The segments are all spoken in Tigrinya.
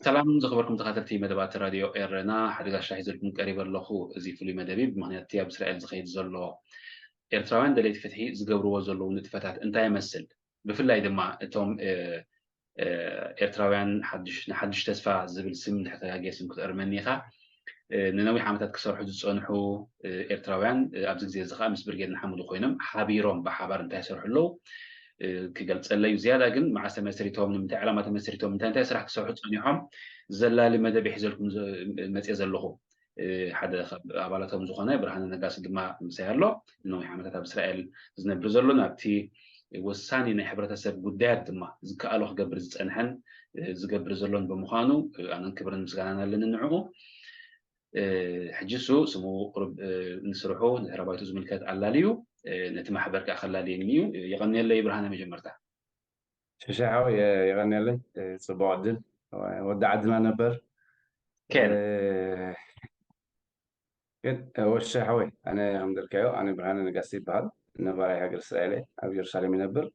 ሰላም ዝኸበርኩም ተኸታተልቲ መደባት ራድዮ ኤረና፣ ሓደ ጋሻ ሒዘልኩም ቀሪበ ኣለኹ። እዚ ፍሉይ መደብ ብምኽንያት እቲ ኣብ እስራኤል ዝኸይድ ዘሎ ኤርትራውያን ደለይቲ ፍትሒ ዝገብርዎ ዘለዉ ንጥፈታት እንታይ ይመስል? ብፍላይ ድማ እቶም፣ እ፣ እ፣ ኤርትራውያን ሓድሽ፣ ንሓድሽ ተስፋ ዝብል ስም እንድሕር ተጋግየ ስም ክትእርመኒ ኢኻ። እ፣ ንነዊሕ ዓመታት ክሰርሑ ዝጸንሑ፣ እ፣ ኤርትራውያን፣ እ፣ ኣብዚ ግዜ እዚ ኸኣ ምስ ብርጌድ ንሓመዱ ኮይኖም ሓቢሮም ብሓባር እንታይ ይሰርሑ ኣለዉ፣ እ፣ ክገልጸለይ እዩ። ዝያዳ ግን መዓስ ተመስሪቶም፣ ንምንታይ ዕላማ ተመስሪቶም፣ እንታይ እንታይ ስራሕ ክሰርሑ ጸኒሖም ዘላሊ መደብ ሒዘልኩም ዘ-፣ መጽየ ዘለኹ። እ፣ ሓደ ካብ ኣባላቶም ዝኾነ ብርሃነ ነጋሲ ድማ ምሳይ ኣሎ። ንነዊሕ ዓመታት ኣብ እስራኤል ዝነብር ዘሎ፣ ናብቲ ወሳኒ ናይ ሕብረተሰብ ጉዳያት ድማ ዝከኣሎ ክገብር ዝጸንሐን፣ እ፣ ዝገብር ዘሎን ብምዃኑ፣ እ፣ ኣነን ክብርን ምስጋናን ኣለኒ ንዕኡ። እ፣ ሕጂ እሱ ስሙ ቁሩብ፣ እ፣ ንስርሑ ንድሕረ ባይቱ ዝምልከት ኣላልዩ፣ እ፣ ነቲ ማሕበር ከኣ ከላልየኒ እዩ። እ፣ የቐንየለይ ብርሃነ መጀመርታ። ሽሻ ሓወይ፣ የ-፣ የቐንየለይ። እ፣ ጽቡቕ ዕድል። ወዲ ዓድና ነበር። ኬን። እ፣ ግን፣ እ፣ ወሻ ሓወይ፣ ኣነ ከም ዘልካዮ፣ ኣነ ብርሃነ ነጋሲ ይበሃል። ነባራይ ሃገር እስራኤል እየ። ኣብ ኢየሩሳሌም ይነብር።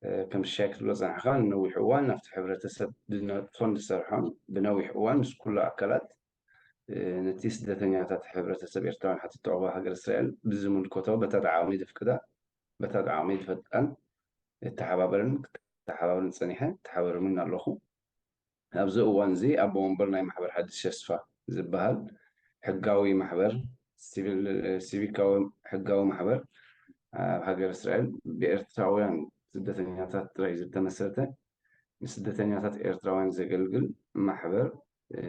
እ፣ ከም ሽሻይ ክትብሎ ጸናሕካ፣ ንነዊሕ እዋን ናብቲ ሕብረተሰብ ድነጥፎን ዝሰርሖን፣ ብነዊሕ እዋን ምስ ኩሉ ኣካላት፣ እ፣ ነቲ ስደተኛታት፣ ሕብረተሰብ ኤርትራውያን ሓተቲ ዑቕባ ሃገር እስራኤል ብዝምልከቶ በታ ዓቕሚ ዘፍቅዳ፣ በታ ዓቕሚ ዝፈቅዳን እተሓባበርን ክተሓባበርን ጸኒሐ፣ ተሓባበርን ኣለኹ። ኣብዚ እዋን እዚ ኣቦ ወንበር ናይ ማሕበር ሓድሽ ተስፋ ዝበሃል ሕጋዊ ማሕበር፣ ሲቪል፣ ሲቪካዊ ሕጋዊ ማሕበር ኣብ ሃገር እስራኤል ብኤርትራውያን ስደተኛታት ጥራይ ዝተመስረተ፣ ንስደተኛታት ኤርትራውያን ዘገልግል ማሕበር፣ እ፣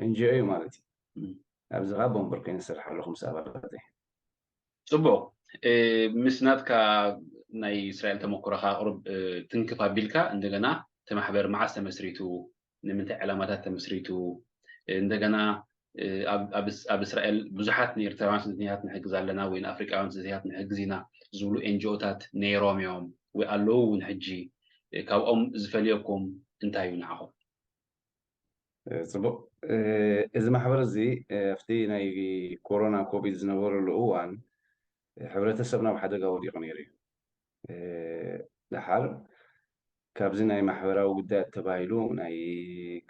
ኤን ጂ ኦ እዩ ማለት እዩ። ም። ኣብዚ ኸኣ ኣቦ ወንበር ኮይነ ዝሰርሕ ኣለኹ ምስ ኣባላተይ። ጽቡቕ። እ፣ ምስ ናትካ ናይ እስራኤል ተመኩሮኻ ቁሩብ፣ እ፣ ትንክፍ ኣቢልካ፣ እንደገና እቲ ማሕበር መዓስ ተመስሪቱ፣ ንምንታይ ዕላማታት ተመስሪቱ፣ እ፣ እንደገና፣ እ፣ ኣብ፣ ኣብ እስ-፣ ኣብ እስራኤል ብዙሓት ንኤርትራውያን ስደተኛታት ንሕግዝ ኣለና ወይ ንኣፍሪቃውያን ስደተኛታት ንሕግዝ ኢና ዝብሉ ኤን ጂ ኦታት ነይሮም እዮም ወይ ኣለዉ እውን ሕጂ፣ እ፣ ካብኦም ዝፈልየኩም እንታይ እዩ ንዓኹም? እ፣ ጽቡቕ። እ፣ እዚ ማሕበር እዚ፣ እ፣ ኣብቲ ናይ ኮሮና ኮቪድ ዝነበረሉ እዋን፣ እ፣ ሕብረተሰብና ኣብ ሓደጋ ወዲቑ ነይሩ እዩ። እ፣ ደሓር ካብዚ ናይ ማሕበራዊ ጉዳያት ተባሂሉ ናይ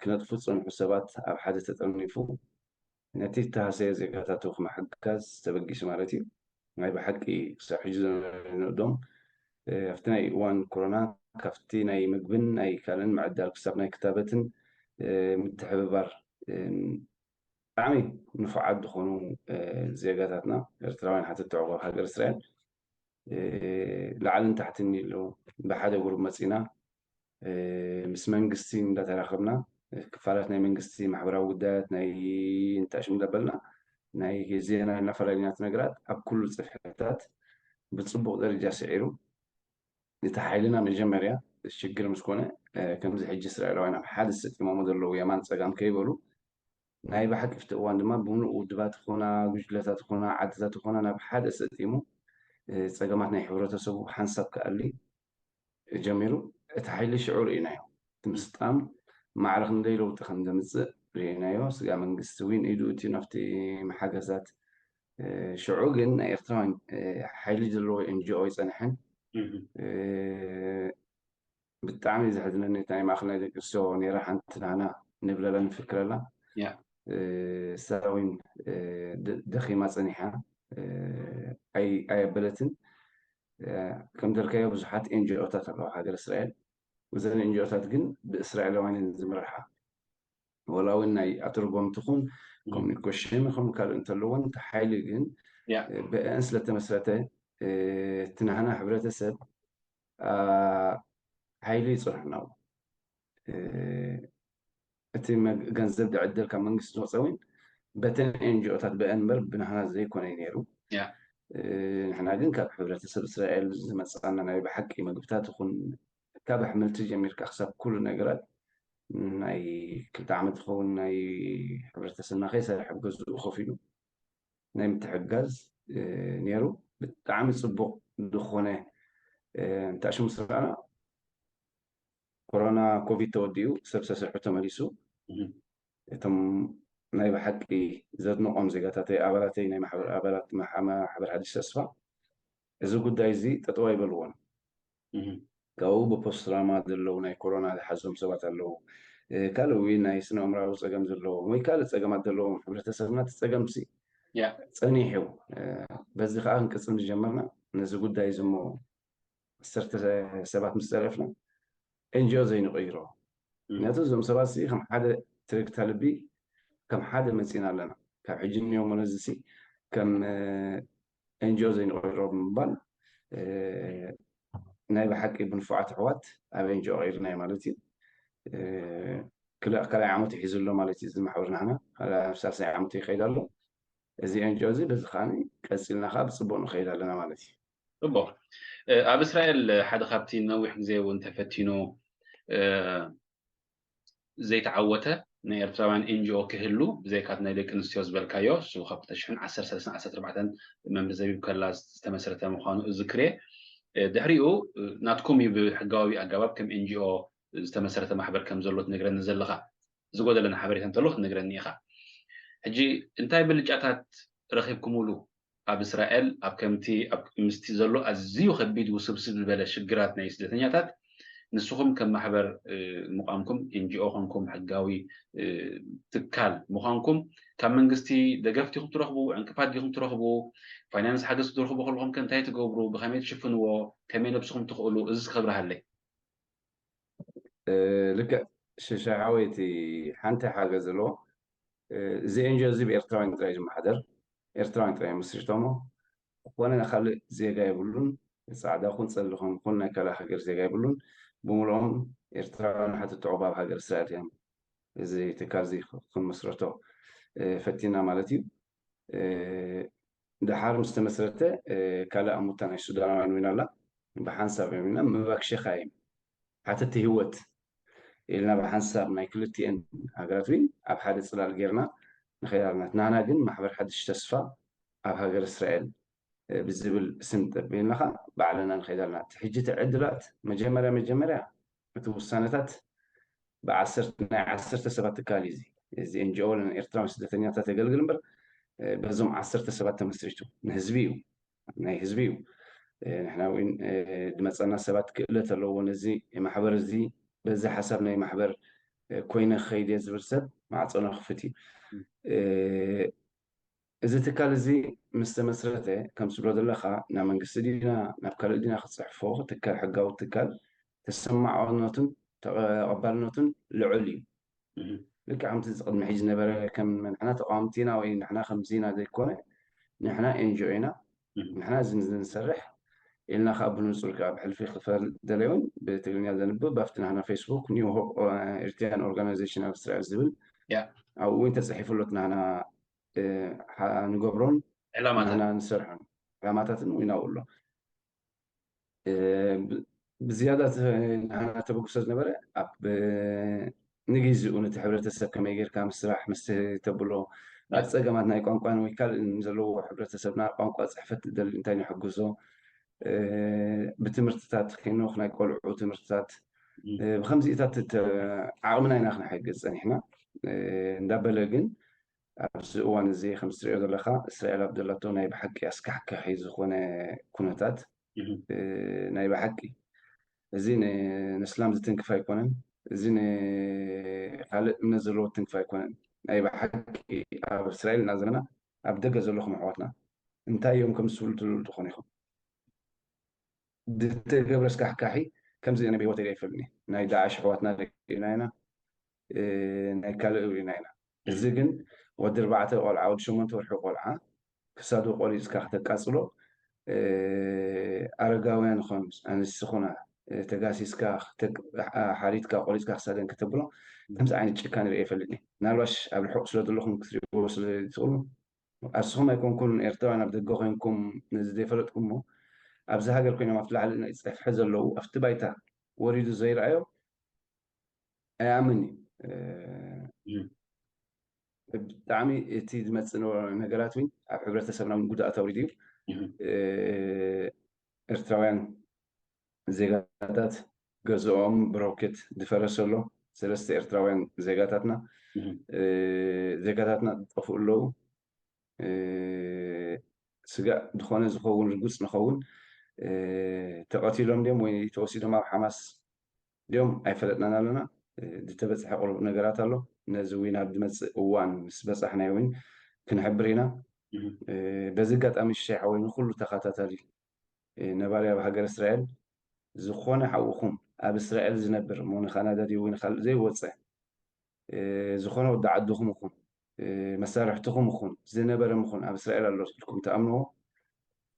ክነጥፉ ዝጸንሑ ሰባት ኣብ ሓደ ተጠርኒፉ፣ ነቲ ዝተሃሰየ ዜጋታቱ ክምሕጋዝ ተበጊሱ ማለት እዩ። ናይ ብሓቂ ክሳብ ሕጂ ዘነድኦም፣ እ፣ ኣብቲ ናይ እዋን ኮሮና ካብቲ ናይ ምግብን ናይ ካልእን ምዕዳል ክሳብ ናይ ክታበትን፣ እ፣ ምትሕብባር፣ እ፣ ብጣዕሚ ንፉዓት ዝኾኑ፣ እ፣ ዜጋታትና ኤርትራውያን ሓተቲ ዑቕባ ሃገር እስራኤል፣ እ፣ ላዕልን ታሕትን ኢሉ ብሓደ ጉሩብ መጺና፣ እ፣ ምስ መንግስቲ እንዳተራኸብና፣ ክፋላት ናይ መንግስቲ ማሕበራዊ ጉዳያት ናይ እንታይ ሽም እንዳበልና ናይ ዜና እናፈላለና እቲ ነገራት ኣብ ኩሉ ጽፍሕታት ብጽቡቕ ደረጃ ስዒሩ። እቲ ሓይልና መጀመርያ ሽግር ምስ ኮነ፣ እ፣ ከምዚ ሕጂ እስራኤላውያን ኣብ ሓደ ሰጢሞሞ ዘለዉ የማን ጸጋም ከይበሉ ናይ ብሓቂ ኣብቲ እዋን ድማ ብምሉእ ውድባት ይኹና ጉጅለታት ይኹና ዓድታት ይኹና ናብ ሓደ ሰጢሙ፣ እ፣ ጸገማት ናይ ሕብረተሰቡ ሓንሳብ ክኣሊ ጀሚሩ። እቲ ሓይሊ ሽዑ ርኢናዮ። እቲ ምስጣም ማዕረ ክንደይ ለውጢ ከም ዘምጽእ ርኢናዮ። ስጋ መንግስቲ እውን ኢዱ እትዩ ናብቲ መሓገዛት። እ፣ ሽዑ ግን ናይ ኤርትራውያን፣ እ፣ ሓይሊ ዘለዎ ኤን ጂ ኦ ኣይጸንሐን። እህ። እ፣ ብጣዕሚ ዘሕዝነኒ እቲ ናይ ማእኸል ናይ ደቂ ኣንስትዮ ነይራ ሓንቲ ናና ንብለላ ንፍክረላ። ያ። እ፣ እሳ እውን፣ እ፣ ደ-፣ ደኺማ ጸኒሓ፣ እ፣ ኣይ-፣ ኣየበለትን። እ፣ ከም ዘልካዮ ብዙሓት ኤን ጂ ኦታት ኣለዋ ሃገር እስራኤል። እዘን ኤን ጂ ኦታት ግን ብእስራኤላውያን እየን ዝምርሓ። ወላ እውን ናይ ኣተርጎምቲ ኹን ም። ኮሚኒኬሽን ኹን ካልእ እንተለዎን፣ እቲ ሓይሊ ግን፣ ያ። እ፣ ብአን ስለተመስረተ፣ እ፣ እቲ ናህና ሕብረተሰብ፣ አ፣ ሓይሊ ይጽንሕና። እ፣ እቲ መግ-፣ ገንዘብ ዝዕደል ካብ መንግስቲ ዝወጸ እውን በተን ኤን ጂ ኦታት ብአን እምበር ብናህና ዘይኮነ እዩ ነይሩ። ያ። እ፣ ንሕና ግን ካብ ሕብረተሰብ እስራኤል ዝመጽኣና ናይ ብሓቂ ምግብታት ይኹን ካብ ኣሕምልቲ ጀሚርካ ክሳብ ኩሉ ነገራት ናይ ክልተ ዓመት ዝኸውን ናይ ሕብረተሰብና ከይሰርሐ ኣብ ገዝኡ ኮፍ ኢሉ ናይ ምትሕግጋዝ፣ እ፣ ነይሩ። ብጣዕሚ ጽቡቕ ዝኾነ፣ እ፣ እንታይ ሽሙ ስራዕና ኮሮና ኮቪድ ተወዲኡ ሰብ ሰስርሑ ተመሊሱ። እህ። እቶም ናይ ብሓቂ ዘድንቖም ዜጋታተይ፣ ኣባላተይ፣ ናይ ማሕበር ኣባላት ማሕ-፣ ማሕበር ሓድሽ ተስፋ፣ እዚ ጉዳይ እዚ ጠጠው ኣይበልዎን። እህ። ካብኡ ብፖስትራማ ዘለዉ ናይ ኮሮና ዝሓዞም ሰባት ኣለዉ። ካልእ እውን ናይ ስነ ኣእምራዊ ፀገም ዘለዎም ወይ ካልእ ፀገማት ዘለዎም ሕብረተሰብና እቲ ፀገምሲ ያ ፀኒሑ በዚ ከዓ ክንቅፅል ዝጀመርና ነዚ ጉዳይ ዝሞ ዓሰርተ ሰባት ምስ ፀረፍና ኤንጂኦ ዘይንቕይሮ ምክንያቱ እዞም ሰባት ሲ ከም ሓደ ትርግታ ልቢ ከም ሓደ መፂና ኣለና ካብ ሕጂ እኒኦ መነዚ ሲ ከም ኤንጂኦ ዘይንቕይሮ ብምባል ናይ ብሓቂ ብንፉዓት ኣሕዋት ኣብ ኤንጂኦ ቀይርናዮ ማለት እዩ ክልእ ካልኣይ ዓመት ይሒዙ ኣሎ ማለት እዩ እዚ ማሕበር ናህና ኣብ ሳልሳይ ዓመት ይኸይድ ኣሎ እዚ ኤንጂኦ እዚ በዚ ከዓ ቀፂልና ከዓ ብፅቡቅ ንኸይድ ኣለና ማለት እዩ ፅቡቅ ኣብ እስራኤል ሓደ ካብቲ ነዊሕ ግዜ እውን ተፈቲኑ ዘይተዓወተ ናይ ኤርትራውያን ኤንጂኦ ክህሉ ብዘይካት ናይ ደቂ ኣንስትዮ ዝበልካዮ እሱ ካብ ክልተ ሽሕን ዓሰርተ ሰለስተን ዓሰርተ ኣርባዕተን መምህር ዘቢብ ከላ ዝተመስረተ ምዃኑ እዝክር እየ ድሕሪኡ ናትኩም እዩ ብሕጋዊ ኣገባብ ከም ኤንጂኦ ዝተመሰረተ ማሕበር ከም ዘሎ ትነግረኒ ዘለኻ ዝጎደለና ሓበሬታ እንተሎ ክትነግረኒ ኢኻ ሕጂ እንታይ ብልጫታት ረኺብኩምሉ ኣብ እስራኤል ኣብ ከምቲ ምስቲ ዘሎ ኣዝዩ ከቢድ ውስብስብ ዝበለ ሽግራት ናይ ስደተኛታት ንስኹም ከም ማሕበር ምቋምኩም ኤንጂኦ ኮንኩም ሕጋዊ ትካል ምዃንኩም ካብ መንግስቲ ደገፍ ዲኹም ትረኽቡ ዕንቅፋት ዲኹም ትረኽቡ ፋይናንስ ሓገዝ ክትረኽቡ ከለኹም ከ እንታይ ትገብሩ ብኸመይ ትሽፍንዎ ከመይ ነብስኹም ትኽእሉ እዚ ክብርሃለይ ልክዕ ሽሻይ ሓወይ እቲ ሓንቲ ሓገዝ ዘለዎ እዚ ኤንጂኦ እዚ ብኤርትራውያን ጥራይ ዝመሓደር ኤርትራውያን ጥራይ መስሪቶሞ ዝኾነ ካልእ ዜጋ የብሉን ፃዕዳ ኩን ፀሊ ኮን ኩን ናይ ካልእ ሃገር ዜጋ የብሉን ብምልኦም ኤርትራውያን ሓትትዑ ኣብ ሃገር እስራኤል እዮም እዚ ትካል እዚ ክንመስረቶ ፈቲና ማለት እዩ ድሓር ምስ ተመስረተ ካልእ ኣሙታ ናይ ሱዳናውያን እውን ኣላ ብሓንሳብ እዮም ኢና መባክሸኻ እዮም ሓተቲ ህይወት ኢልና ብሓንሳብ ናይ ክልቲኤን ሃገራት እውን ኣብ ሓደ ፅላል ጌርና ንኸይድ ኣለና ናና ግን ማሕበር ሓድሽ ተስፋ ኣብ ሃገር እስራኤል ብዝብል ስም ጠቢልና ኸዓ ባዕልና ንኸይድ ኣለና እቲ ሕጂ እቲ ዕድላት መጀመርያ መጀመርያ እቲ ውሳነታት ብዓሰርተ ናይ ዓሰርተ ሰባት ትካል እዩ እዚ እዚ ኤንጂኦ ንኤርትራውያን ስደተኛታት የገልግል እምበር በዞም ዓሰርተ ሰባት ተመስሪቱ ንህዝቢ እዩ ናይ ህዝቢ እዩ ንሕና እውን ዝመፀና ሰባት ክእለት ኣለዎ ነዚ ማሕበር እዚ በዚ ሓሳብ ናይ ማሕበር ኮይነ ክኸይድ እየ ዝብል ሰብ ማዕፀኖ ክፍት እዩ እዚ ትካል እዚ ምስ ተመስረተ ከም ትብሎ ዘለካ ናብ መንግስቲ ዲና ናብ ካልእ ዲና ክፅሕፎ ትካል ሕጋዊ ትካል ተሰማዕነቱን ተቐባልነቱን ልዑል እዩ ልክዕ ከምቲ ቅድሚ ሕጂ ዝነበረ ከም ንሕና ተቃወምቲ ኢና ወይ ንሕና ከምዚ ኢና ዘይኮነ ንሕና ኤንጂኦ ኢና ንሕና እዚ ንሰርሕ ኢልና ከዓ ብንፁር ከዓ ብሕልፊ ክፈል ደለውን ብትግርኛ ዘንብብ ኣብቲ ናህና ፌስቡክ ኒው ሆፕ ኤርትራያን ኦርጋናይዜሽን ኣብ እስራኤል ዝብል ኣብኡ እውን ተፅሒፉ ኣሎ ናህና ንገብሮን ዕላማታት ንሰርሖን ዕላማታትን እውን ኣብኡ ኣሎ ብዝያዳ ናህና ተበግሶ ዝነበረ ኣብ ንግዜኡ ነቲ ሕብረተሰብ ከመይ ጌርካ ምስራሕ ምስ ተብሎ ኣብ ፀገማት ናይ ቋንቋን ወይ ካልእ ዘለዎ ሕብረተሰብና ቋንቋ ፅሕፈት ዝደሊ እንታይ ንሕግዞ ብትምህርትታት ሄኖክ ናይ ቆልዑ ትምህርትታት ብከምዚኢታት ዓቕምና ኢና ክንሕግዝ ፀኒሕና እንዳበለ ግን ኣብዚ እዋን እዚ ከም ትሪኦ ዘለካ እስራኤል ኣብ ዘለቶ ናይ ብሓቂ ኣስካሕካሒ ዝኮነ ኩነታት ናይ ብሓቂ እዚ ንእስላም ዝትንክፍ ኣይኮነን እዚ ንካልእ እምነት ዘለዎ ዝትንክፍ ኣይኮነን ናይ ብሓቂ ኣብ እስራኤል እና ዘለና ኣብ ደገ ዘለኹም ኣሕዋትና እንታይ እዮም ከም ዝስብሉ ትልሉ ትኾኑ ኢኹም ዝተገብረ ኣስካሕካሒ ከምዚ ኣነ ብህይወት ሪኣ ይፈልኒ ናይ ዳዕሽ ኣሕዋትና ሪእና ኢና ናይ ካልእ ሪእና ኢና እዚ ግን ወዲ ኣርባዕተ ቆልዓ ወዲ ሸሞንተ ወርሒ ቆልዓ ክሳዱ ቆሪፅካ ክተቃፅሎ ኣረጋውያን ይኾኑ ኣንስቲ ኾና ተጋሲስካ ሓሪድካ ቆሪፅካ ክሳደን ከተብሎ ከምዚ ዓይነት ጭካን ሪአ ይፈልጥ ምናልባሽ ኣብ ርሑቕ ስለ ዘለኹም ክትሪእዎ ስለ ትኽእሉ ኣስኹም ኣይኮንኩን ኤርትራውያን ኣብ ደገ ኮይንኩም ነዚ ዘይፈለጥኩሞ ኣብዚ ሃገር ኮይኖም ኣብቲ ላዕሊ ናይ ፀፍሒ ዘለዉ ኣብቲ ባይታ ወሪዱ ዘይረኣዮ ኣይኣምን እዩ ብጣዕሚ እቲ ዝመፅእ ነገራት እውን ኣብ ሕብረተሰብና እውን ጉድኣት ኣውሪዱ እዩ ኤርትራውያን ዜጋታት ገዝኦም ብሮኬት ዝፈረሰ ኣሎ ሰለስተ ኤርትራውያን ዜጋታትና ዜጋታትና ዝጠፍኡ ኣለዉ ስጋእ ዝኾነ ዝኸውን ርጉፅ ንኸውን ተቐቲሎም ድዮም ወይ ተወሲዶም ኣብ ሓማስ ድዮም ኣይፈለጥናን ኣለና ዝተበፅሐ ቁሩብ ነገራት ኣሎ። ነዚ እውን ኣብ ዝመፅእ እዋን ምስ በፃሕናዮ እውን ክንሕብር ኢና። በዚ ኣጋጣሚ ሽሻይ ሓወይ ንኩሉ ተኸታታሊ ነባሪ ኣብ ሃገር እስራኤል ዝኾነ ሓውኹም ኣብ እስራኤል ዝነብር እሞ ንካናዳ ድዩ ወይ ንካልእ ዘይወፀ ዝኾነ ወዲ ዓድኹም ይኹን መሳርሕትኹም ይኹን ዝነበረ ምኹን ኣብ እስራኤል ኣሎ ኢልኩም ትኣምንዎ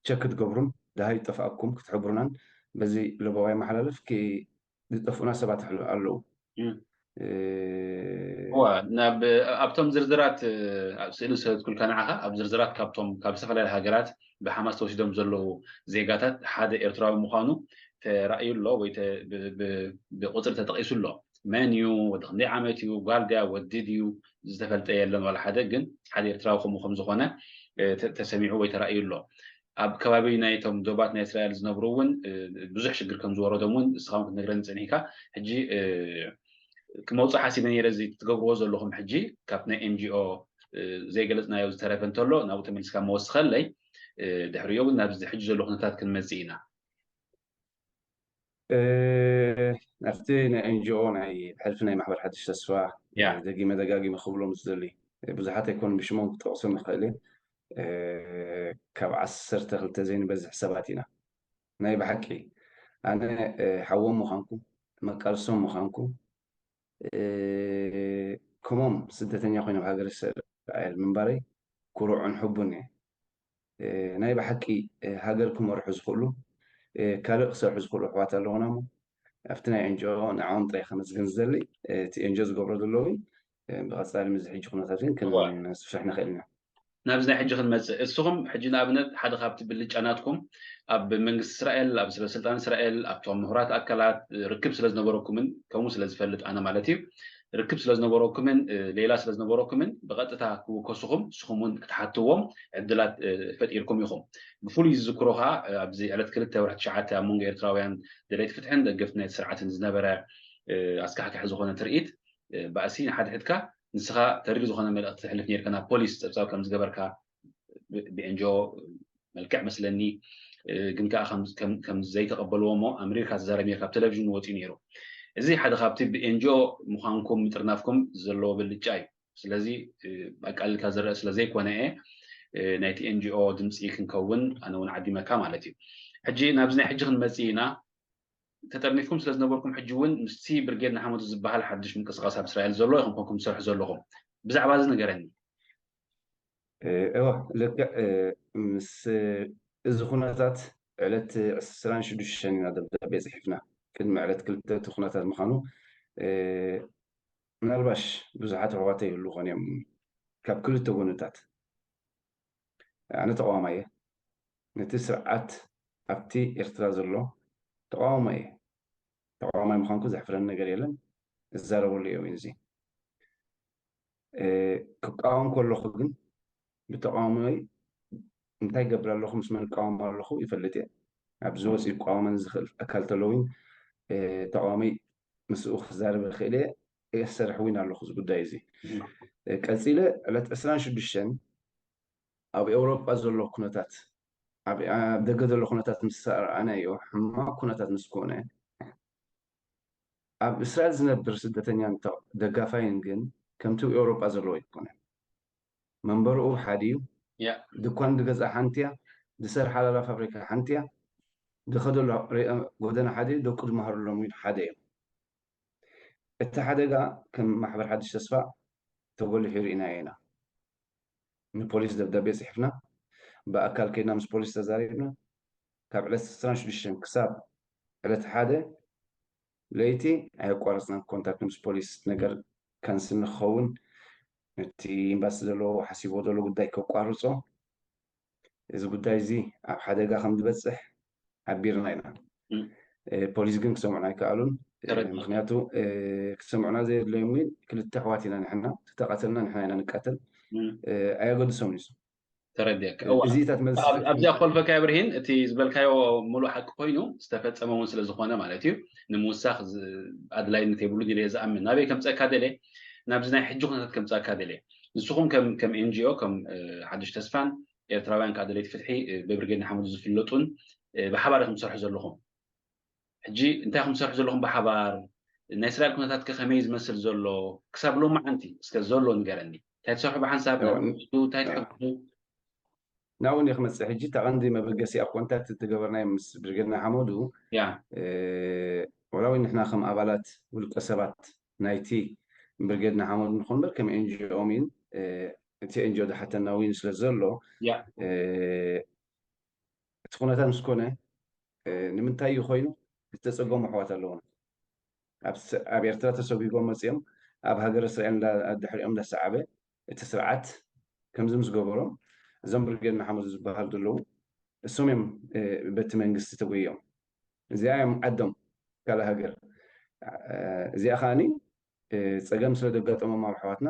ቸክ ክትገብሩን ደሃይ ጠፍኣኩም ክትሕብሩናን በዚ ለበዋ ይመሓላለፍ። ዝጠፍኡና ሰባት ኣለዉ። እዋ ናብ ኣብቶም ዝርዝራት ስእሊ ዝሰደድኩልካ ንዓኻ ኣብ ዝርዝራት ካብቶም ካብ ዝተፈላለዩ ሃገራት ብሓማስ ተወሲዶም ዘለዉ ዜጋታት ሓደ ኤርትራዊ ምዃኑ ተራእዩ ኣሎ ወይ ብቁፅሪ ተጠቒሱ ኣሎ። መን እዩ፣ ወዲ ክንደይ ዓመት እዩ፣ ጓል ድያ ወዲ ድዩ ዝተፈልጠ የለን ዋላ ሓደ። ግን ሓደ ኤርትራዊ ከምኡ ከም ዝኾነ ተሰሚዑ ወይ ተራእዩ ኣሎ። ኣብ ከባቢ ናይቶም ዶባት ናይ እስራኤል ዝነብሩ እውን ብዙሕ ሽግር ከም ዝወረዶም እውን ንስኻ እውን ክትነግረኒ ፀኒሕካ። ሕጂ ክመውፅእ ሓሲበ ነይረ። እዚ ትገብርዎ ዘለኹም ሕጂ ካብ ናይ ኤንጂኦ ዘይገለፅናዮ ዝተረፈ እንተሎ ናብኡ ተመሊስካ መወስኸለይ። ድሕሪኡ እውን ናብዚ ሕጂ ዘሎ ኩነታት ክንመፅእ ኢና። ኣብቲ ናይ ኤንጂኦ ናይ ሕልፊ ናይ ማሕበር ሓድሽ ተስፋ ደጊመ ደጋጊመ ክብሎም ዝደሊ ብዙሓት ኣይኮኑ ብሽሞም ክጠቕሶም ይኽእል እየ። ካብ ዓሰርተ ክልተ ዘይንበዝሕ ሰባት ኢና። ናይ ብሓቂ ኣነ ሓዎም ምዃንኩ መቃልሶም ምዃንኩ ከምኦም ስደተኛ ኮይኖም ሃገር እስራኤል ምንባረይ ኩሩዕን ሕቡን እየ። ናይ ብሓቂ ሃገር ክመርሑ ዝኽእሉ ካልእ ክሰርሑ ዝኽእሉ ኣሕዋት ኣለውና እሞ ኣብቲ ናይ ኤንጂኦ ንዓኦም ጥራይ ከመስግን ዝደሊ። እቲ ኤንጂኦ ዝገብሮ ዘሎ እውን ብቐፃሊ ምስ ሕጂ ኩነታት ግን ክንስፍሕ ንኽእል ኢና። ናብዚ ናይ ሕጂ ክንመፅእ እስኹም ሕጂ ንኣብነት ሓደ ካብቲ ብልጫ ናትኩም ኣብ መንግስቲ እስራኤል ኣብ ሰበስልጣን እስራኤል ኣብቶም ምሁራት ኣካላት ርክብ ስለ ዝነበረኩምን ከምኡ ስለ ዝፈልጥ ኣነ ማለት እዩ ርክብ ስለ ዝነበረኩምን ሌላ ስለ ዝነበረኩምን ብቐጥታ ክውከሱኹም ንስኹም እውን ክትሓትዎም ዕድላት ፈጢርኩም ኢኹም። ብፍሉይ ዝዝክሮ ከዓ ኣብዚ ዕለት ክልተ ወርሒ ትሽዓተ ኣብ መንጎ ኤርትራውያን ደለይቲ ፍትሕን ደገፍቲ ናይቲ ስርዓትን ዝነበረ ኣስካሕካሒ ዝኾነ ትርኢት ባእሲ ንሓድሕድካ ንስኻ ተሪር ዝኾነ መልእኽቲ ተሕልፍ ነይርካ ናብ ፖሊስ ፀብፃብ ከም ዝገበርካ ብኤንጂኦ መልክዕ መስለኒ ግን ከዓ ከም ዘይተቐበልዎ እሞ ኣምሪርካ ትዛረብ ነርካ ኣብ ቴሌቪዥን ወፂኡ ነይሩ። እዚ ሓደ ካብቲ ብኤንጂኦ ምዃንኩም ምጥርናፍኩም ዘለዎ ብልጫ እዩ። ስለዚ ኣቃሊልካ ዝረአ ስለ ዘይኮነ እየ ናይቲ ኤንጂኦ ድምፂ ክንከውን ኣነ እውን ዓዲመካ ማለት እዩ። ሕጂ ናብዚ ናይ ሕጂ ክንመፅእ ኢና። ተጠርኒፍኩም ስለ ዝነበርኩም ሕጂ እውን ምስቲ ብርጌድ ንሓመዱ ዝበሃል ሓድሽ ምንቅስቃስ ኣብ እስራኤል ዘሎ ኢኹም ኮንኩም ትሰርሑ ዘለኹም። ብዛዕባ እዚ ንገረኒ። እወ ልክዕ ምስ እዚ ኩነታት ዕለት ዕስራን ሽዱሽተን ኢና ደብዳቤ ፅሒፍና ቅድሚ ዕለት ክልተ እቲ ኩነታት ምዃኑ ምናልባሽ ብዙሓት ኣሕዋተይ ይህሉ ኾን እዮም ካብ ክልተ ጎንታት ኣነ ተቃዋማይ እየ ነቲ ስርዓት ኣብቲ ኤርትራ ዘሎ ተቃዋማይ እየ ተቃዋማይ ምዃንኩ ዘሕፍረኒ ነገር የለን እዛረበሉ እየ እውን እዚ ክቃወም ከለኹ ግን ብተቃዋማይ እንታይ ገብር ኣለኹ ምስ መን እቃወም ኣለኹ ይፈልጥ እየ ኣብዚ ወፂኡ ክቃወመን ዝኽእል ኣካል ተለውን ተቃዋማይ ምስኡ ክዛረብ ይኽእል እየ እሰርሕ እውን ኣለኹ እዚ ጉዳይ እዚ ቀፂለ ዕለት ዕስራን ሽዱሽተን ኣብ ኤውሮጳ ዘሎ ኩነታት ኣብ ደገ ዘሎ ኩነታት ምስ ረኣናዮ ሕማቕ ኩነታት ምስ ኮነ ኣብ እስራኤል ዝነብር ስደተኛን ደጋፋይን ግን ከምቲ ኣብ ኤውሮጳ ዘለዎ ኣይኮነን። መንበርኡ ሓደ እዩ። ድኳን ዝገዝኣ ሓንቲ እያ። ዝሰርሓላ ፋብሪካ ሓንቲ እያ። ዝኸደሉ ጎደና ሓደ እዩ። ደቁ ዝመሃረሎም እውን ሓደ እዮም። እቲ ሓደጋ ከም ማሕበር ሓድሽ ተስፋ ተጎሊሑ ርኢናዮ ኢና። ንፖሊስ ደብዳቤ ፅሒፍና፣ ብኣካል ከይድና ምስ ፖሊስ ተዛሪብና፣ ካብ ዕለት ዕስራን ሽዱሽተን ክሳብ ዕለት ሓደ ለይቲ ኣየቋረፅናን ኮንታክት ምስ ፖሊስ ነገር ካንስል ንክኸውን ነቲ ኤምባሲ ዘለዎ ሓሲቦ ዘሎ ጉዳይ ከቋርፆ እዚ ጉዳይ እዚ ኣብ ሓደጋ ከም ዝበፅሕ ሓቢርና ኢና ፖሊስ ግን ክሰምዑና ኣይከኣሉን ምክንያቱ ክሰምዑና ዘየድለዮም ግን ክልተ ኣሕዋት ኢና ንሕና ተተቃተልና ንሕና ኢና ንቃተል ኣየገድሶም ንሱ ተረዲኣካ ኣብዚኣ ኮልፈካ ብርሂን እቲ ዝበልካዮ ሙሉእ ሓቂ ኮይኑ ዝተፈፀመ እውን ስለዝኮነ ማለት እዩ ንምውሳኽ ኣድላይነት የብሉ ኢለ ዝኣምን ናበይ ከምፀካ ደለ ናብዚ ናይ ሕጂ ኩነታት ከምፀካ ደለ ንስኹም ከም ኤንጂኦ ከም ሓድሽ ተስፋን ኤርትራውያን ከዓ ደለይቲ ፍትሒ ብብርጌድ ንሓመዱ ዝፍለጡን ብሓባር ኢኹም ትሰርሑ ዘለኹም ሕጂ እንታይ ኢኹም ትሰርሑ ዘለኹም ብሓባር ናይ እስራኤል ኩነታት ከ ከመይ ዝመስል ዘሎ ክሳብ ሎማዓንቲ እስከ ዘሎ ንገረኒ። እንታይ ትሰርሑ ብሓንሳብ እንታይ ትሕግዙ? ናብኡ እንዲየ ክመፅእ። ሕጂ እታ ቀንዲ መበገሲ ኣብ ኮንታክት እትገበርናዮ ምስ ብርጌድ ንሓመዱ፣ ያ ወላ እውን ንሕና ከም ኣባላት ውልቀ ሰባት ናይቲ ብርጌድ ንሓመዱ ንኾን በር ከም ኤንጂኦ ሚን እቲ ኤንጂኦ ዝሓተና እውን ስለ ዘሎ ያ እቲ ኩነታት ምስ ኮነ ንምንታይ እዩ ኮይኑ? ዝተፀገሙ ኣሕዋት ኣለውና። ኣብ ኤርትራ ተሰጒጎም መፂኦም ኣብ ሃገር እስራኤል ድሕሪኦም እንዳሰዓበ እቲ ስርዓት ከምዚ ምስ ገበሮም እዞም ብርጌድ ንሓመዱ ዝበሃሉ ዘለዉ እሶም እዮም በቲ መንግስቲ ተጎዮም። እዚኣ እዮም ዓዶም ካልእ ሃገር። እዚኣ ከዓኒ ፀገም ስለ ዘጋጠሞም ኣብ ኣሕዋትና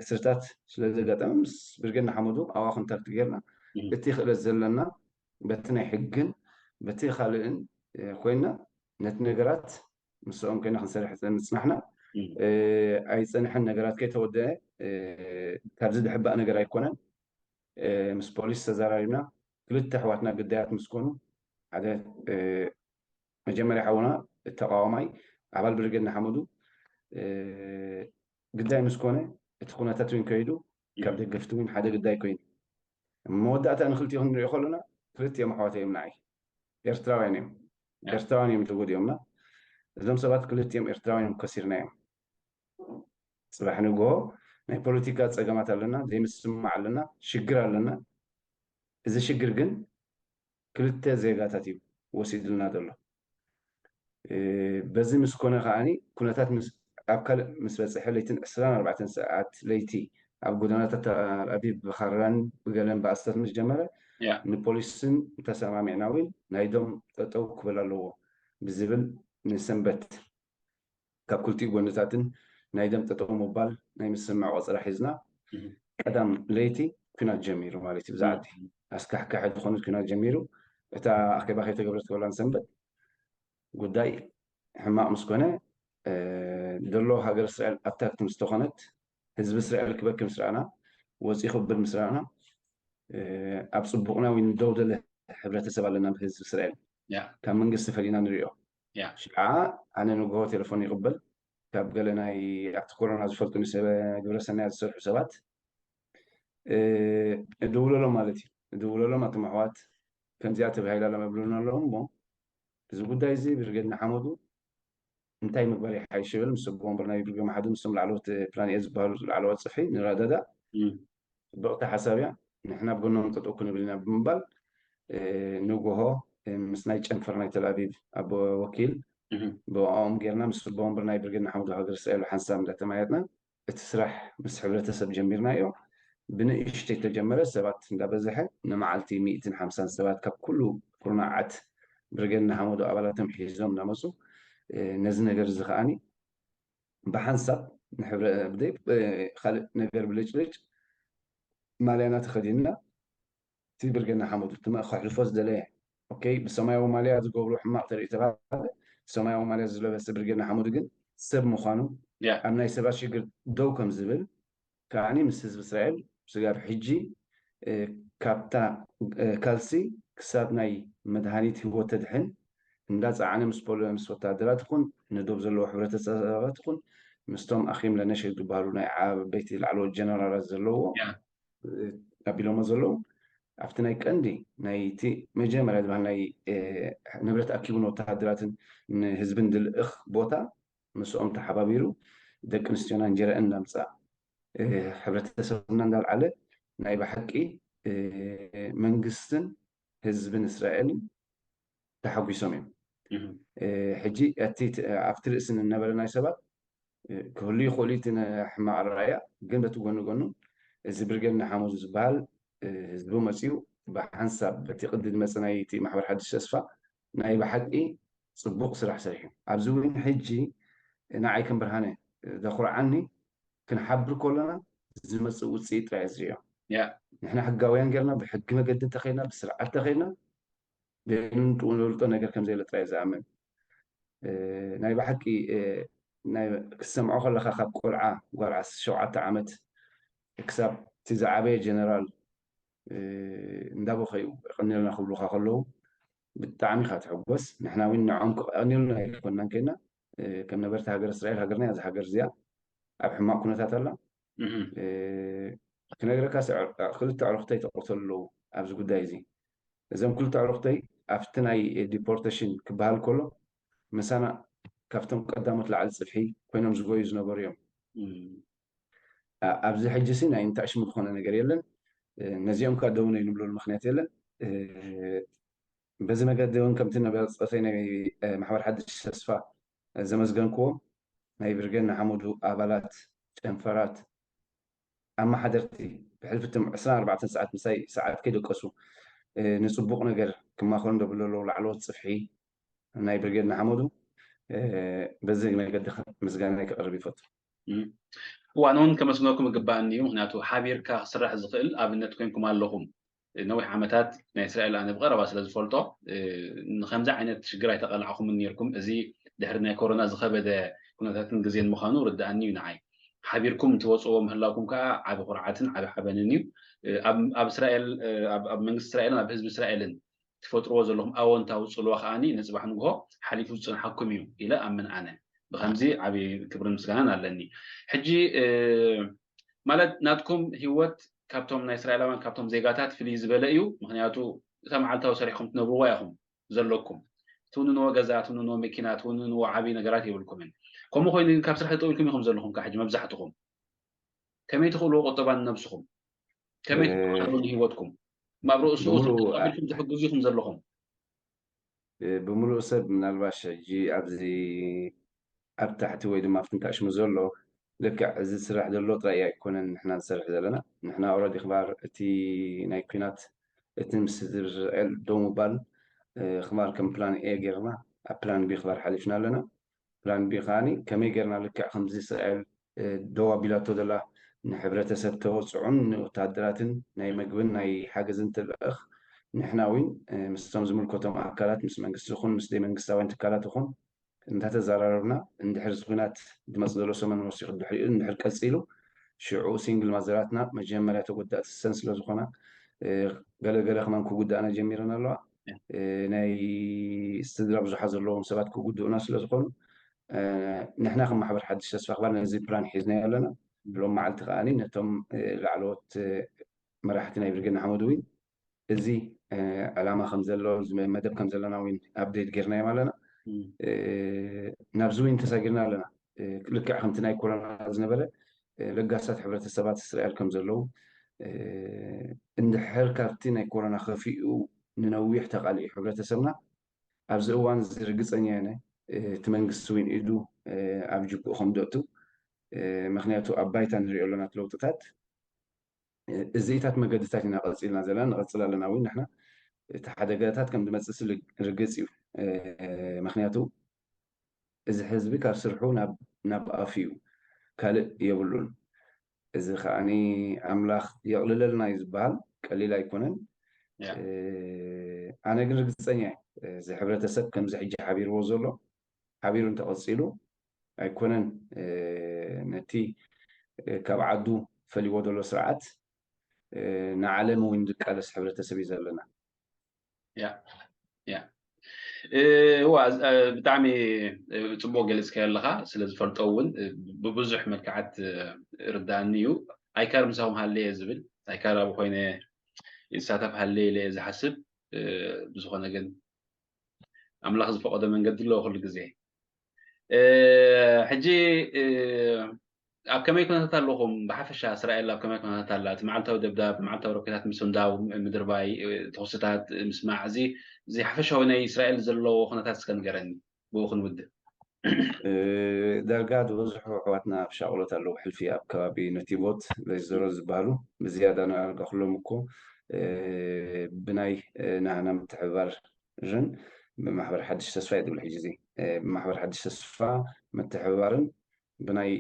እስርታት ስለ ዘጋጠመ ምስ ብርጌድ ንሓመዱ ኣብኣ ኮንታክት ጌርና እቲ ክእለት ዘለና በቲ ናይ ሕግን በቲ ካልእን ኮይና ነቲ ነገራት ምስኦም ኮይና ክንሰርሕ ምፅናሕና። ኣይፀንሐን ነገራት ከይተወደአ ካብዚ ዝሕባእ ነገር ኣይኮነን። ምስ ፖሊስ ተዘራሪብና ክልተ ኣሕዋትና ግዳያት ምስ ኮኑ ሓደ መጀመርያ ሓውና ተቃዋማይ ኣባል ብርጌድ ንሓመዱ ግዳይ ምስ ኮነ እቲ ኩነታት እውን ከይዱ ካብ ደገፍቲ እውን ሓደ ግዳይ ኮይኑ መወዳእታ ንክልቲኡ ክንሪኦ ከለና ክልቲኦም ኣሕዋት እዮም ንዓይ ኤርትራውያን እዮም። ኤርትራውያን እዮም ተጎዲኦምና። እዞም ሰባት ክልቲኦም ኤርትራውያን እዮም ከሲርናዮም። ፅባሕ ንግሆ ናይ ፖለቲካ ፀገማት ኣለና፣ ዘይምስምማዕ ኣለና፣ ሽግር ኣለና። እዚ ሽግር ግን ክልተ ዜጋታት እዩ ወሲድልና ዘሎ። በዚ ምስ ኮነ ከዓኒ ኩነታት ኣብ ካልእ ምስ በፅሐ ለይትን ዕስራን ኣርባዕተን ሰዓት ለይቲ ኣብ ጎደናታት ተልኣቪቭ ብኻራን ብገለን ባእስታት ምስ ጀመረ ንፖሊስን ተሰማሚዕና እውን ናይ ዶም ጠጠው ክብል ኣለዎ ብዝብል ንሰንበት ካብ ክልቲኡ ጎንታትን ናይ ደም ጠጠው ምባል ናይ ምስምዕ ቆፅራ ሒዝና ቀዳም ለይቲ ኩናት ጀሚሩ ማለት እዩ። ብዛዕዲ ኣስካሕካሒ ዝኾነት ኩናት ጀሚሩ እታ ኣኼባ ከይተገብረት ከላ ንሰንበት ጉዳይ ሕማቕ ምስ ኮነ ዘሎ ሃገር እስራኤል ኣታክት ምስ ተኾነት ህዝቢ እስራኤል ክበኪ ምስ ረኣና ወፂኡ ክብል ምስ ረኣና ኣብ ፅቡቕና ወይ ንደውደለ ሕብረተሰብ ኣለና ብህዝቢ እስራኤል ካብ መንግስቲ ፈሊና ንሪኦ ሽዓ ኣነ ንግሆ ቴሌፎን ይቕበል ካብ ገለ ናይ ኣብቲ ኮሮና ዝፈልጡ ግብረ ሰናያት ዝሰርሑ ሰባት እድውለሎም ማለት እዩ። እድውለሎም ኣቶም ኣሕዋት ከምዚኣ ተባሂላ ለመብሉና ኣለዉ እሞ እዚ ጉዳይ እዚ ብርጌድ ንሓመዱ እንታይ ምግባር ይሓይሽ ይብል ምስ ኣቦ ወንበር ናይ ብርጌድ ንሓመዱ ምስቶም ላዕለዎት ፕላን ኤ ዝበሃሉ ላዕለዎት ፅፍሒ ንረዳዳ ፅብቕቲ ሓሳብ እያ። ንሕና ብጎኖም ጠጠው ክንብል ኢና ብምባል ንጉሆ ምስ ናይ ጨንፈር ናይ ተልኣቪቭ ኣቦ ወኪል ብኦም ጌርና ምስ ኣቦ ወንበር ናይ ብርጌድ ንሓመዱ ሃገር እስራኤል ሓንሳብ እንዳተማየጥና እቲ ስራሕ ምስ ሕብረተሰብ ጀሚርናዮ። ብንእሽተይ ተጀመረ፣ ሰባት እንዳበዝሐ ንመዓልቲ ሚእትን ሓምሳን ሰባት ካብ ኩሉ ኩርናዓት ብርጌድ ንሓመዱ ኣባላቶም ሒዞም እናመፁ ነዚ ነገር እዚ ከዓኒ ብሓንሳብ ካልእ ነገር ብልጭልጭ ማልያና ተኸዲንና እቲ ብርጌድ ንሓመዱ ከሕልፎ ዝደለየ ብሰማያዊ ማልያ ዝገብሩ ሕማቕ ተርኢ ተባለ። ሰማያዊ ማልያ ዝለበሰ ብርጌድ ንሓመዱ ግን ሰብ ምዃኑ ኣብ ናይ ሰባት ሽግር ደው ከም ዝብል ከዓኒ ምስ ህዝቢ እስራኤል ስጋብ ሕጂ ካብታ ካልሲ ክሳብ ናይ መድሃኒት ህይወት ተድሕን እንዳፀዓነ ምስ ፖሎ ምስ ወታደራት ይኹን ንዶብ ዘለዎ ሕብረተሰባት ይኹን ምስቶም ኣኺም ለነሽር ዝበሃሉ ናይ ዓበይቲ ላዕለዎት ጀነራላት ዘለዎ ኣቢሎሞ ዘለዉ ኣብቲ ናይ ቀንዲ ናይቲ መጀመርያ ዝበሃል ናይ ንብረት ኣኪቡ ንወተሃደራትን ንህዝብን ዝልእኽ ቦታ ምስኦም ተሓባቢሩ ደቂ ኣንስትዮና እንጀረአን እናምፅኣ ሕብረተሰብና እንዳልዓለ ናይ ብሓቂ መንግስትን ህዝብን እስራኤልን ተሓጒሶም እዮም። ሕጂ እቲ ኣብቲ ርእሲ ንነበረ ናይ ሰባት ክህሉ ይኽእሉ እቲ ሕማቕ ኣረኣያ ግን በቲ ጎኒ ጎኑ እዚ ብርጌድ ንሓመዱ ዝበሃል ህዝቢ መፅኡ ብሓንሳብ በቲ ቅዲ ዝመፀ ናይ እቲ ማሕበር ሓድሽ ተስፋ ናይ ብሓቂ ፅቡቕ ስራሕ ሰሪሑ ኣብዚ እውን ሕጂ ንዓይ ከም ብርሃነ ዘኹርዓኒ ክንሓብር ከለና ዝመፅእ ውፅኢት ጥራይ ዝሪኦ ንሕና ሕጋውያን ጌርና ብሕጊ መገዲ እንተኸይድና ብስርዓት እንተኸይድና ንፈልጦ ነገር ከም ዘየለ ጥራይ ዝኣምን ናይ ብሓቂ ክሰምዖ ከለካ ካብ ቆልዓ ጓል ዓሰርተ ሸውዓተ ዓመት ክሳብ እቲ ዝዓበየ ጀነራል እንዳበኸዩ የቐንየልና ክብሉካ ከለዉ ብጣዕሚ ኢካ ትሕጎስ ንሕና እውን ንዖም ክቐንየልና ኣይኮንናን ከይና ከም ነበርቲ ሃገር እስራኤል፣ ሃገርና እያ እዛ ሃገር እዚኣ ኣብ ሕማቕ ኩነታት ኣላ። ክነግረካ፣ ክልተ ኣዕሩኽተይ ተቐተሉ ኣለዉ ኣብዚ ጉዳይ እዚ። እዞም ክልተ ኣዕሩኽተይ ኣብቲ ናይ ዲፖርቴሽን ክበሃል ከሎ ምሳና ካብቶም ቀዳሞት ላዕሊ ጽፍሒ ኮይኖም ዝጎዩ ዝነበሩ እዮም። ኣብዚ ሕጂ ሲ ናይ እንታሽሙ ዝኾነ ነገር የለን። ነዚኦም ከዓ ደው ነይ ንብለሉ ምክንያት የለን። በዚ መገዲ እውን ከምቲ ነበርፀተይ ናይ ማሕበር ሓድሽ ተስፋ ዘመስገንክዎም ናይ ብርጌድ ንሓመዱ ኣባላት፣ ጨንፈራት፣ ኣመሓደርቲ ብሕልፊ እቶም ዕስራን ኣርባዕተን ሰዓት ምሳይ ሰዓት ከይደቀሱ ንፅቡቕ ነገር ክማኸሩ እንደብሉ ኣለዉ ላዕለዎት ፅፍሒ ናይ ብርጌድ ንሓመዱ። በዚ መገዲ ምስጋና ክቕርብ ይፈቱ። እዋን እውን ከመስግነኩም ይግባኣኒ እዩ። ምክንያቱ ሓቢርካ ክስራሕ ዝኽእል ኣብነት ኮይንኩም ኣለኹም። ነዊሕ ዓመታት ናይ እስራኤል ኣነ ብቐረባ ስለ ዝፈልጦ ንከምዚ ዓይነት ሽግር ኣይተቐላዕኹምን ነርኩም። እዚ ድሕሪ ናይ ኮሮና ዝኸበደ ኩነታትን ግዜን ምዃኑ ርድኣኒ እዩ ንዓይ። ሓቢርኩም እንትወፅዎ ምህላውኩም ከዓ ዓቢ ኩርዓትን ዓቢ ሓበንን እዩ። ኣብ እስራኤል ኣብ መንግስቲ እስራኤልን ኣብ ህዝቢ እስራኤልን ትፈጥርዎ ዘለኹም ኣወንታዊ ፅልዋ ከዓኒ ንፅባሕ ንግሆ ሓሊፉ ዝፅንሓኩም እዩ ኢለ ኣምን ኣነ። ብከምዚ ዓቢ ክብርን ምስጋናን ኣለኒ። ሕጂ ማለት ናትኩም ህይወት ካብቶም ናይ እስራኤላውያን ካብቶም ዜጋታት ፍልይ ዝበለ እዩ። ምክንያቱ እታ መዓልታዊ ሰሪሕኩም ትነብርዋ ኢኹም ዘለኩም። ትውንንዎ ገዛ፣ ትውንንዎ መኪና፣ ትውንንዎ ዓቢ ነገራት የብልኩምን። ከምኡ ኮይኑ ግን ካብ ስራሕ ጠጠው ኢልኩም ኢኹም ዘለኹም ካብ ሕጂ መብዛሕትኹም። ከመይ ትኽእልዎ ቁጠባ ንነብስኹም? ከመይ ትኽእልዎ ንህይወትኩም? ኣብ ርእሱ ኣቢልኩም ትሕግዙ ኢኹም ዘለኹም። ብምሉእ ሰብ ምናልባሽ ሕጂ ኣብዚ ኣብ ታሕቲ ወይ ድማ ኣብቲ ንታሽሙ ዘሎ ልክዕ እዚ ዝስራሕ ዘሎ ጥራይ ኣይኮነን ንሕና ንሰርሕ ዘለና። ንሕና ኦረዲ ክባር እቲ ናይ ኩናት እቲ ምስ ዝርኤል ደው ምባል ክባር ከም ፕላን ኤ ጌርና ኣብ ፕላን ቢ ክባር ሓሊፍና ኣለና። ፕላን ቢ ከዓኒ ከመይ ጌርና ልክዕ ከምዚ እስራኤል ደው ኣቢላቶ ዘላ ንሕብረተሰብ ተወፅዑን ንወታደራትን ናይ መግብን ናይ ሓገዝን ትልእኽ ንሕና እውን ምስቶም ዝምልከቶም ኣካላት ምስ መንግስቲ ይኹን ምስ ዘይመንግስታውያን ትካላት ይኹን እንዳተዘራረብና እንድሕር እዚ ኩናት ዝመፅ ዘሎ ሰመን ወሲኹ ድሕሪኡ እንድሕር ቀፂሉ ሽዑ ሲንግል ማዘራትና መጀመርያ ተጎዳእቲ ሰን ስለዝኾና ገለገለ ከማን ክጉዳእና ጀሚረን ኣለዋ። ናይ ስድራ ብዙሓት ዘለዎም ሰባት ክጉድኡና ስለዝኾኑ ንሕና ከም ማሕበር ሓድሽ ተስፋ ክባል ነዚ ፕላን ሒዝናዮ ኣለና። ብሎም መዓልቲ ከዓኒ ነቶም ላዕለዎት መራሕቲ ናይ ብርጌድ ንሓመዱ እውን እዚ ዕላማ ከም ዘሎ መደብ ከም ዘለና እውን ኣፕዴት ጌርናዮም ኣለና። ናብዚ እውን ተሳጊርና ኣለና። ልክዕ ከምቲ ናይ ኮሮና ዝነበረ ለጋሳት ሕብረተሰባት እስራኤል ከም ዘለዉ እንድሕር ካብቲ ናይ ኮሮና ከፊኡ ንነዊሕ ተቃሊዑ ሕብረተሰብና ኣብዚ እዋን እዚ ርግፀኛ የነ እቲ መንግስቲ እውን ኢዱ ኣብ ጅብኡ ከም ደእቱ ምክንያቱ ኣብ ባይታ ንሪኦ ኣለና ለውጥታት እዚኢታት መገድታት ኢና ቀፂልና ዘለና ንቐፅል ኣለና እውን ንሕና እቲ ሓደጋታት ከም ዝመፅእ ስል ርግፅ እዩ። ምክንያቱ እዚ ህዝቢ ካብ ስርሑ ናብ ኣፍ እዩ ካልእ የብሉን። እዚ ከዓኒ ኣምላኽ የቕልለልና እዩ ዝበሃል ቀሊል ኣይኮነን። ኣነ ግን ርግፀኛ እዚ ሕብረተሰብ ከምዚ ሕጂ ሓቢርዎ ዘሎ ሓቢሩ እንተቐፂሉ ኣይኮነን ነቲ ካብ ዓዱ ፈሊዎ ዘሎ ስርዓት ንዓለም እውን ዝቃለስ ሕብረተሰብ እዩ ዘለና። ያ ያ እዋ ብጣዕሚ ፅቡቅ ገሊፅካዮ ኣለካ። ስለ ዝፈልጦ እውን ብብዙሕ መልክዓት ርዳእኒ እዩ። ኣይካር ምሳኹም ሃለየ ዝብል ኣይካር ኣብ ኮይነ ይሳተፍ ሃለየ ኢለ ዝሓስብ ብዝኾነ ግን ኣምላኽ ዝፈቐዶ መንገዲ ኣለዎ ኩሉ ግዜ። ሕጂ ኣብ ከመይ ኩነታት ኣለኹም? ብሓፈሻ እስራኤል ኣብ ከመይ ኩነታት ኣላ? እቲ መዓልታዊ ደብዳብ፣ መዓልታዊ ሮኬታት ምስንዳው፣ ምድርባይ፣ ተኹስታት ምስማዕ፣ እዚ እዚ ሓፈሻዊ ናይ እስራኤል ዘለዎ ኩነታት እስከ ንገረኒ ብኡ ክንውድእ። ዳርጋ ዝበዝሑ ኣሕዋትና ኣብ ሻቕሎት ኣለዉ። ሕልፊ ኣብ ከባቢ ነቲቦት ዘይዘሮ ዝበሃሉ ብዝያዳ ንኣርጋክሎም እኮ ብናይ ናህና ምትሕብባር ርን ብማሕበር ሓድሽ ተስፋ እዩ ትብል ሕጂ እዚ ብማሕበር ሓድሽ ተስፋ ምትሕብባርን ብናይ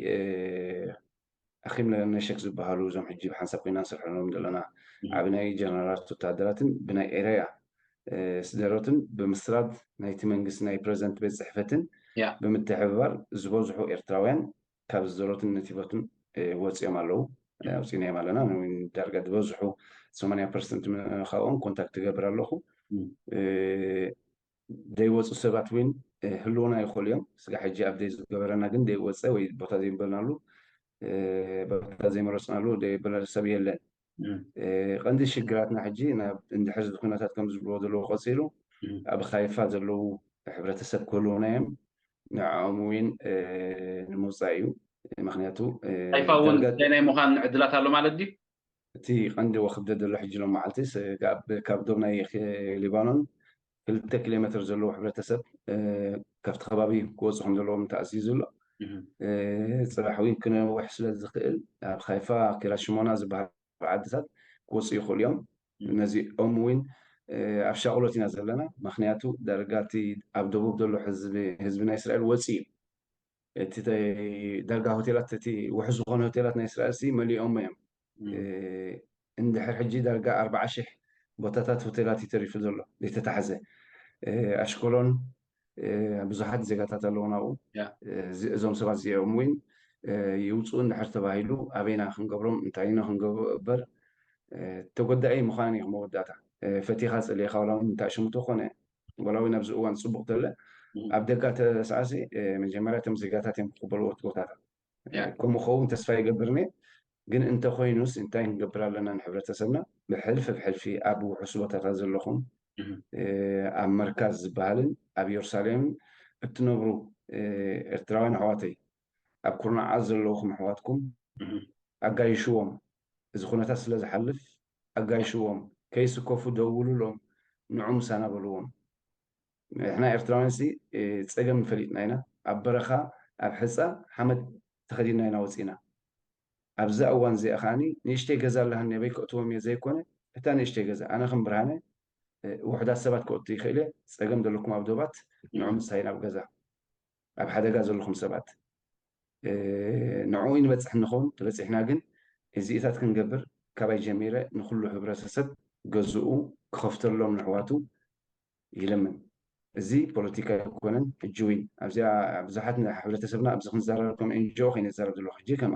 ኣኺም ነሸክ ዝበሃሉ እዞም ሕጂ ብሓንሳብ ኮይና ንሰርሐሎም ዘለና ዓቢ ናይ ጀነራላት ወታደራትን ብናይ ኤረያ ስደሮትን ብምስራድ ናይቲ መንግስቲ ናይ ፕረዚደንት ቤት ፅሕፈትን ብምትሕብባር ዝበዝሑ ኤርትራውያን ካብ ዝደሮትን ነቲቦትን ወፂኦም ኣለዉ። ኣውፂናዮም ኣለና። ዳርጋ ዝበዝሑ ሰማንያ ፐርሰንት ካብኦም ኮንታክት ትገብር ኣለኹ። ዘይወፁ ሰባት እውን ህልውና ይኽእሉ እዮም። ስጋ ሕጂ ኣብ ዘይዝገበረና ግን ዘይወፀ ወይ ቦታ ዘይበልናሉ ቦታ ዘይመረፅናሉ ዘይበለ ሰብ የለን። ቀንዲ ሽግራትና ሕጂ ናብ እንድሕር እዚ ኩነታት ከም ዝብልዎ ዘለዎ ቀፂሉ ኣብ ካይፋ ዘለዉ ሕብረተሰብ ክህልውና እዮም። ንዕኦም እውን ንምውፃእ እዩ። ምክንያቱ ካይፋ እውን ናይ ምዃን ዕድላት ኣሎ ማለት ድዩ? እቲ ቀንዲ ወክብደ ዘሎ ሕጂ ሎም መዓልቲ ካብ ዶብ ናይ ሊባኖን ክልተ ኪሎ ሜትር ዘለዎ ሕብረተሰብ ካብቲ ከባቢ ክወፁ ከም ዘለዎም ተኣዚዙ ኣሎ። ፅባሕ እውን ክነውሕ ስለ ዝኽእል ኣብ ካይፋ ኪራት ሽሞና ዝበሃል ዓድታት ክወፁ ይኽእሉ እዮም። ነዚኦም እውን ኣብ ሻቕሎት ኢና ዘለና። ምክንያቱ ዳርጋ እቲ ኣብ ደቡብ ዘሎ ህዝቢ ናይ እስራኤል ወፂ እዩ። እቲ ዳርጋ ሆቴላት እቲ ውሑ ዝኾነ ሆቴላት ናይ እስራኤል ሲ መሊኦም እዮም። እንድሕር ሕጂ ዳርጋ ኣርባዓ ሽሕ ቦታታት ሆቴላት እዩ ተሪፉ ዘሎ ዘይተታሕዘ። ኣሽኮሎን ብዙሓት ዜጋታት ኣለዉ ናብኡ። እዞም ሰባት እዚኦም እውን ይውፅኡ እንድሕር ተባሂሉ ኣበይና ክንገብሮም እንታይ ኢና ክንገብሮ እበር ተጎዳኢ ምዃን እዩ መወዳእታ። ፈቲኻ ፀሊእኻ ዋላ እውን እንታይ ሽሙ ተኾነ ዋላ እውን ኣብዚ እዋን ፅቡቕ ተለ ኣብ ደጋ ተሰዓሲ መጀመርያ እቶም ዜጋታት እዮም ክቕበልዎ እቲ ቦታታት። ከምኡ ኸውን ተስፋ ይገብርኒ። ግን እንተኮይኑስ እንታይ ክንገብር ኣለና ንሕብረተሰብና ብሕልፊ ብሕልፊ ኣብ ውሑስ ቦታታት ዘለኹም ኣብ መርካዝ ዝበሃልን ኣብ ኢየሩሳሌምን እትነብሩ ኤርትራውያን ኣሕዋተይ ኣብ ኩርናዓት ዘለኹም ኣሕዋትኩም ኣጋይሽዎም። እዚ ኩነታት ስለ ዝሓልፍ ኣጋይሽዎም፣ ከይስከፉ ደውሉሎም፣ ንዑ ምሳና በልዎም። ንሕና ኤርትራውያን ሲ ጸገም ፈሊጥና ኢና። ኣብ በረኻ ኣብ ሕጻ ሓመድ ተኸዲንና ኢና ወጺና። ኣብዛ እዋን እዚኣ ከዓኒ ንእሽተይ ገዛ ኣለሃኒ ኣበይ ከእትዎም እየ ዘይኮነ እታ ንእሽተይ ገዛ ኣነ ከም ብርሃነ ውሑዳት ሰባት ከእቱ ይኽእል እየ። ጸገም ዘለኩም ኣብ ዶባት ንዑ ምሳይ ናብ ገዛ ኣብ ሓደጋ ዘለኹም ሰባት ንዕኡ ንበፅሕ እንኸውን ተበፂሕና ግን እዚኢታት ክንገብር ካባይ ጀሚረ ንኩሉ ህብረተሰብ ገዝኡ ክኸፍተሎም ንሕዋቱ ይለምን። እዚ ፖለቲካ ኣይኮነን። ሕጂ እውን ኣብዚኣ ብዙሓት ሕብረተሰብና ኣብዚ ክንዛረብ ከም ኤንጂኦ ከይነ ዝዛረብ ዘለኹ ሕጂ ከም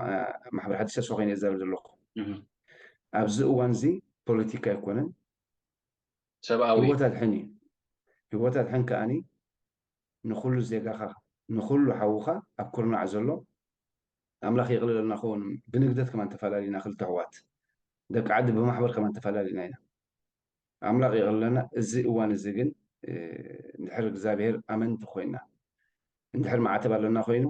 ማሕበር ሓድሽ ተስፋ ከይነ ዝዛረብ ዘለኹ ኣብዚ እዋን እዚ ፖለቲካ ኣይኮነን። ሰብኣዊ ህይወት ኣድሕን እዩ። ህይወት ኣድሕን ከዓኒ ንኹሉ ዜጋኻ ንኹሉ ሓውኻ ኣብ ኩርናዕ ዘሎ ኣምላኽ የቕልለልና ክኸውን ብንግደት ከማን ተፈላለዩና ክልተ ኣሕዋት ደቂ ዓዲ ብማሕበር ከማን ተፈላለዩና ኢና። ኣምላኽ የቕልለና። እዚ እዋን እዚ ግን እንድሕር እግዚኣብሔር ኣመንቲ ኮይና እንድሕር ማዕተብ ኣለና ኮይኑ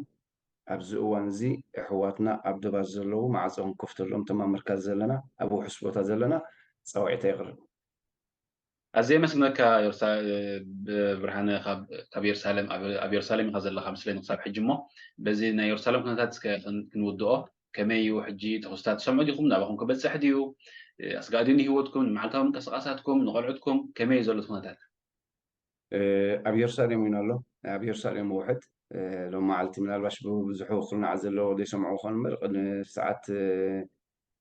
ኣብዚ እዋን እዚ ኣሕዋትና ኣብ ዶባት ዘለዉ ማዕፆ ክንከፍተሎም ተማ መርካዝ ዘለና ኣብ ውሑስ ቦታ ዘለና ፃውዒታ የቕርብ። ኣዝየ የመስግነካ ብርሃነ ካብ ኢየሩሳሌም ኣብ ኢየሩሳሌም ኢኻ ዘለኻ ምስለኒ ክሳብ ሕጂ እሞ በዚ ናይ ኢየሩሳሌም ኩነታት እስከ ክንውድኦ ከመይ እዩ ሕጂ ተኽስታት ትሰምዑ ዲኹም ናባኹም ክበፅሕ ድዩ ኣስጋእ ድዩ ንህይወትኩም ንመዓልታዊ ምንቅስቃሳትኩም ንቆልዑትኩም ከመይ እዩ ዘሎ እቲ ኩነታት ኣብ ኢየሩሳሌም እውን ኣሎ ኣብ ኢየሩሳሌም ውሕድ ሎም መዓልቲ ምናልባሽ ብብዙሑ ክርናዕ ዘለዎ ዘይሰምዑ ክኾኑ እምበር ቅድሚ ሰዓት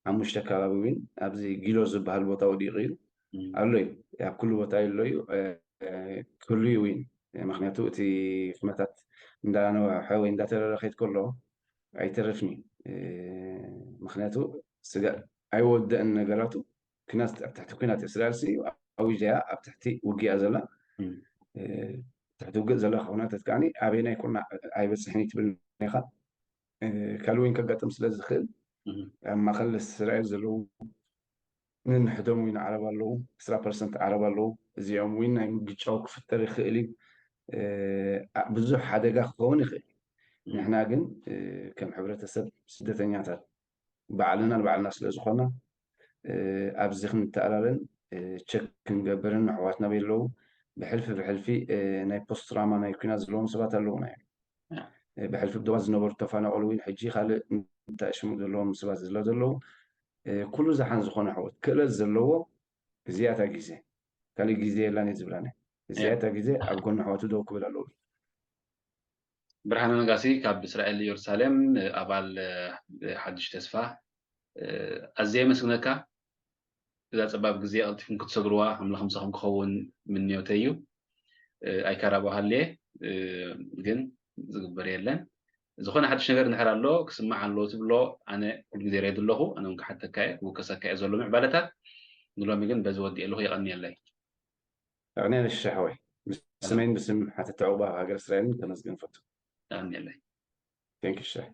ሓሙሽተ ከባቢ እውን ኣብዚ ጊሎ ዝበሃል ቦታ ወዲቑ እዩ ኣሎ እዩ ኣብ ኩሉ ቦታ ኣሎ እዩ ክህሉ እዩ እውን ምክንያቱ እቲ ኩነታት እንዳነውሐ ወይ እንዳተረረ ከይድ ከሎ ኣይተርፍን እዩ ምክንያቱ ስጋ ኣይወደእን ነገራቱ ኩናት ኣብ ትሕቲ ኩናት እስራኤል ሲ ኣዊጃያ ኣብ ትሕቲ ውግእ እያ ዘላ ትሕቲ ውግእ ዘላ ኩነታት ከዓ ኣበይ ናይ ኩና ኣይበፅሕን እዩ ትብል ኢኻ ካልእ እውን ከጋጥም ስለ ዝኽእል ኣብ ማእኸል እስራኤል ዘለዉ ንንሕዶም እውን ዓረብ ኣለዉ ዕስራ ፐርሰንት ዓረብ ኣለዉ እዚኦም እውን ናይ ምግጫው ክፍጠር ይኽእል እዩ ብዙሕ ሓደጋ ክኸውን ይኽእል ንሕና ግን ከም ሕብረተሰብ ስደተኛታት ባዕልና ንባዕልና ስለ ዝኾና ኣብዚ ክንተኣላለን ቸክ ክንገብርን ኣሕዋትና በይ ኣለዉ ብሕልፊ ብሕልፊ ናይ ፖስትራማ ናይ ኩናት ዘለዎም ሰባት ኣለዉና እዮም ብሕልፊ ብደባት ዝነበሩ ተፈናቀሉ እውን ሕጂ ካልእ እንታይ ሽሙ ዘለዎም ሰባት ዝለ ዘለዉ ኩሉ ዝሓን ዝኾነ ኣሕዋት ክእለት ዘለዎ እዚኣታ ግዜ ካልእ ግዜ የላን እዩ ዝብላኒ እዚኣታ ግዜ ኣብ ጎኒ ኣሕዋቱ ደው ክብል ኣለዉ ብርሃነ ነጋሲ ካብ እስራኤል ኢየሩሳሌም ኣባል ሓድሽ ተስፋ ኣዝየ የመስግነካ እዛ ፀባብ ግዜ ቀልጢፍኩም ክትሰግርዋ ኣምላኽ ምሳኹም ክኸውን ምንዮተይ እዩ ኣይካራባሃልየ ግን ዝግበር የለን ዝኾነ ሓድሽ ነገር እንድሕር ኣሎ ክስማዕ ኣለዎ ትብሎ ኣነ ኩሉ ግዜ ሬድ ኣለኹ ኣነ እውን ክሓተካ እየ ክውቀሰካ እየ ዘሎ ምዕባለታት ንሎሚ ግን በዚ ወዲእ ኣለኹ የቐንየለይ ኣቕንየለይ ሽሻ ሓወይ ብስመይን ብስም ሓተቲ ዕቑባ ሃገረ እስራኤልን ከመስግን ፈቱ። ኣሜለይ። Thank you ሸሕ።